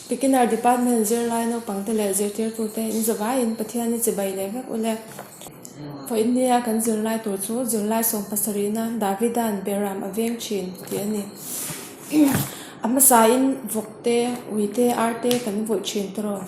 Beginner Department zirlai naupangte leh zirtirtute in zavaiin Pathian i chibai leh vek ule. Vawiin nia kan zirlai tur chu zirlai sawmpasarihna Davida'n Beram a veng thin tih a ni. A hmasain vawk te, ui te, ar te kan vawih thin tawh.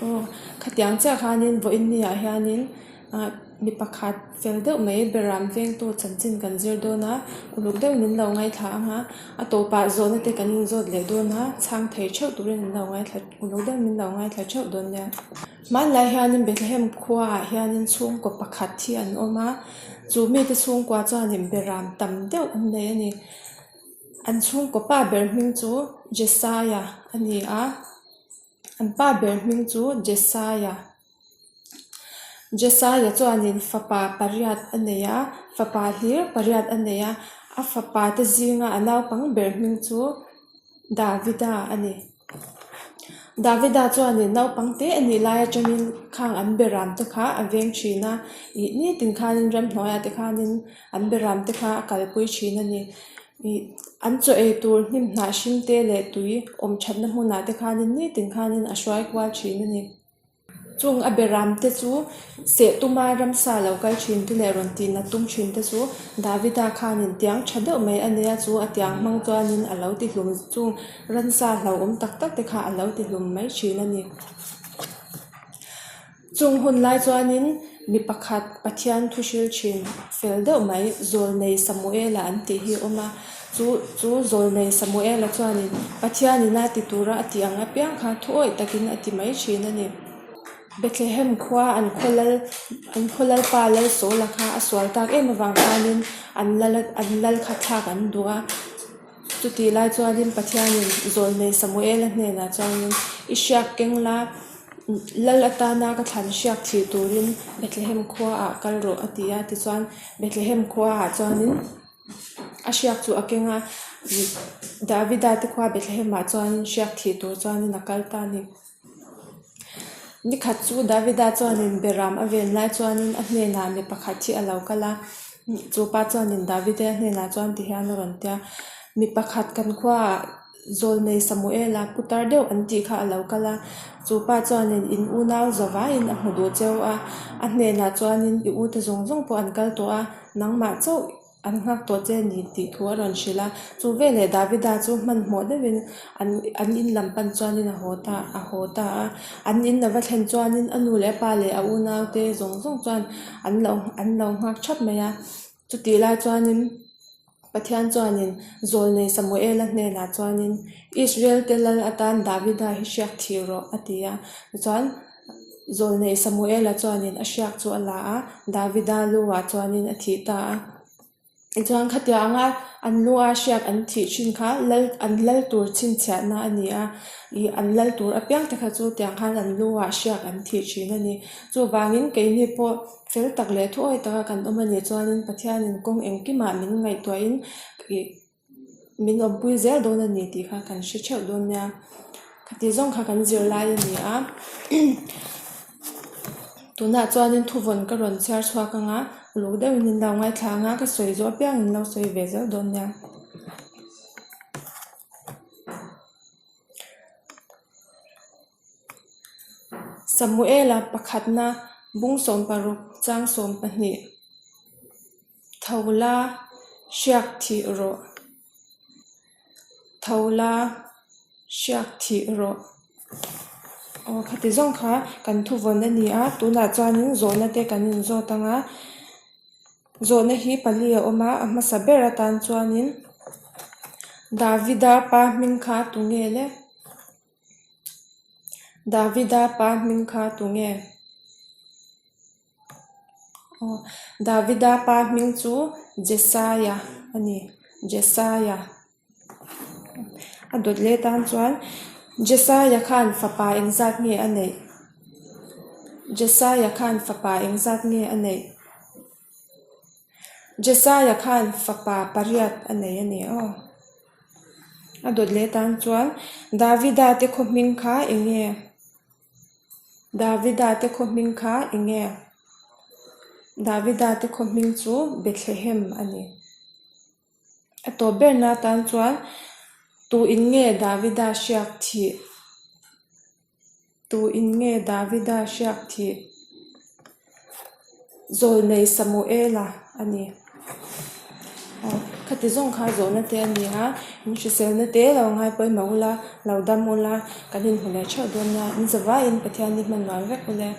Aw, khatiang chiah khanin vawiin niah hianin Ah mi pakhat fel deuh mai beram vengtu chanchin kan zir dawn a, uluk deuh min lo ngaithla ang a, a tawpah zawhna te kan inzawt leh dawn a, chhang thei theuh turin min lo ngaithla uluk deuh min lo ngaithla theuh dawn nia. Hmanlai hianin Bethlehem khuaah hianin chhungkaw pakhat hi an awm a, chu mite chhungkua chuanin beram tam deuh an nei a ni. An chhungkaw pa ber hming chu Jesaia a ni a, an pa ber hming chu Jesaia. Jesaia chuanin fapa pariat a nei a, fapa hlir pariat a nei a, a fapa te zinga a naupang ber hming chu Davida a ni. Davida chuanin naupang te a nih lai atangin khang an beram te kha a veng thin a, ih nitin khanin ramhnuaiah te khanin an beram te kha a kalpui thin a ni. Ih an chaw ei tur hnim hnah hring te leh tui awm thatna hmunah te khanin nitin khanin a hruai kual thin a ni. Chung a beram te chu seh tuma ramsa lo kal thin te leh rawn tih nat tum thin te chu Davida khanin tiang tha deuh mai a nia chu a tiang hmang chuanin a lo ti hlum chung ramsa hlauhawm tak tak te kha a lo ti hlum mai thin a ni. Chung hun lai chuanin mi pakhat Pathian thu hril thin fel deuh mai Zawlnei Samuela an tih hi a awm a. Chu chu Zawlnei Samuela chuanin Pathianin a ti tura a tih ang apiang kha thuawih takin a ti mai thin a ni. Bethlehem khua an khaw lal an khaw lalpa Lalsawla kha a sual tak em avang khanin an lal an lal kha thlak an duh a. Chutih lai chuanin Pathianin Zawlnei Samuela hnenah chuanin i hriak keng la, lal atana ka thlan hriak thih turin Bethlehem khuaah kal rawh a ti a. Tichuan Bethlehem khuaah chuanin. A hriak chu a keng a, Davida te khua Bethlehem ah chuanin hriak thih tur chuanin a kal ta a ni. Nikhat chu Davida chuanin beram a ven lai chuanin a hnenah mi pakhat hi a lo kal a, chu pa chuanin Davida hnenah chuan ti hian a rawn ti a, mi pakhat kan khuaah Zawlnei Samuela putar deuh an tih kha a lo kal a, chu pa chuanin in unau zavaiin a hmu duh cheu a, a hnenah chuanin i ute zawng zawng pawh an kal tawh a, nangmah chauh an nghak tawh che ni tih thu a rawn hrilh a, chu veleh Davida chu hmanhmawh deuhin an an in lam pan chuanin a haw ta a haw ta a, an in a va thlen chuanin a nu leh a pa leh a unaute zawng zawng chuan an lo an lo nghak thap mai a, chutih lai chuanin. Pathian chuanin Zawlnei Samuela hnenah chuanin, Israel-te lal atan Davida hi hriak thih rawh, a ti a. Tichuan, Zawlnei Samuela chuanin a hriak chu a la a, Davida lu-ah chuanin a thih ta a. Tichuan, khatiang anga an lu-a hriak an thih thin kha lal an lal tur chhinchhiahna a ni a, ih an lal tur apiang te kha chu tiang khan an lu-ah hriak an thih thin a ni. Chuvangin keini pawh Fel tak leh thuawi taka kan awm a nih chuanin Pathianin kawng engkimah min ngaihtuahin ih min awmpui zel dawn a ni tih kha kan hre theuh dawn nia. Khati zawng kha kan zir lai a ni a, tunah chuanin thuvawn ka rawn chhiar chhuak ang a, uluk deuhin min lo ngaithla ang a, ka sawi zawh apiang in lo sawi ve zel dawn nia. Samuela pakhatna bung 16 chang 12 Tho la hriak thih rawh Tho la hriak thih rawh Aw khati zawng kha kan thuvawn a ni a tunah chuanin zawhna te kan inzawt ang a zawhna hi pali a awm a a hmasa ber atan chuanin Davida pa hming kha tunge le. Davida pa hming kha tunge? Aw Davida pa hming chu Jesaia a ni Jesaia a dawt leh tan chuan Jesaia khan fapa engzat nge a neih? Jesaia khan fapa engzat nge a neih? Jesaia khan fapa pariat a nei a ni aw. A dawt leh tan chuan Davida te khaw hming kha eng nge? Davida te khaw hming kha eng nge? Davida te khaw hming chu Bethlehem a ni. A tawp berna tan chuan. Tu in nge Davida hriak thih? Tu in nge Davida hriak thih? Zawlnei Samuela a ni. Aw, khati zawng kha zawhna te a ni a, in hriselna te lo ngai pawimawh ula, lo dam ula, kan inhmu leh theuh dawn nia, in zavaiin Pathian hi hman nuam vek ule.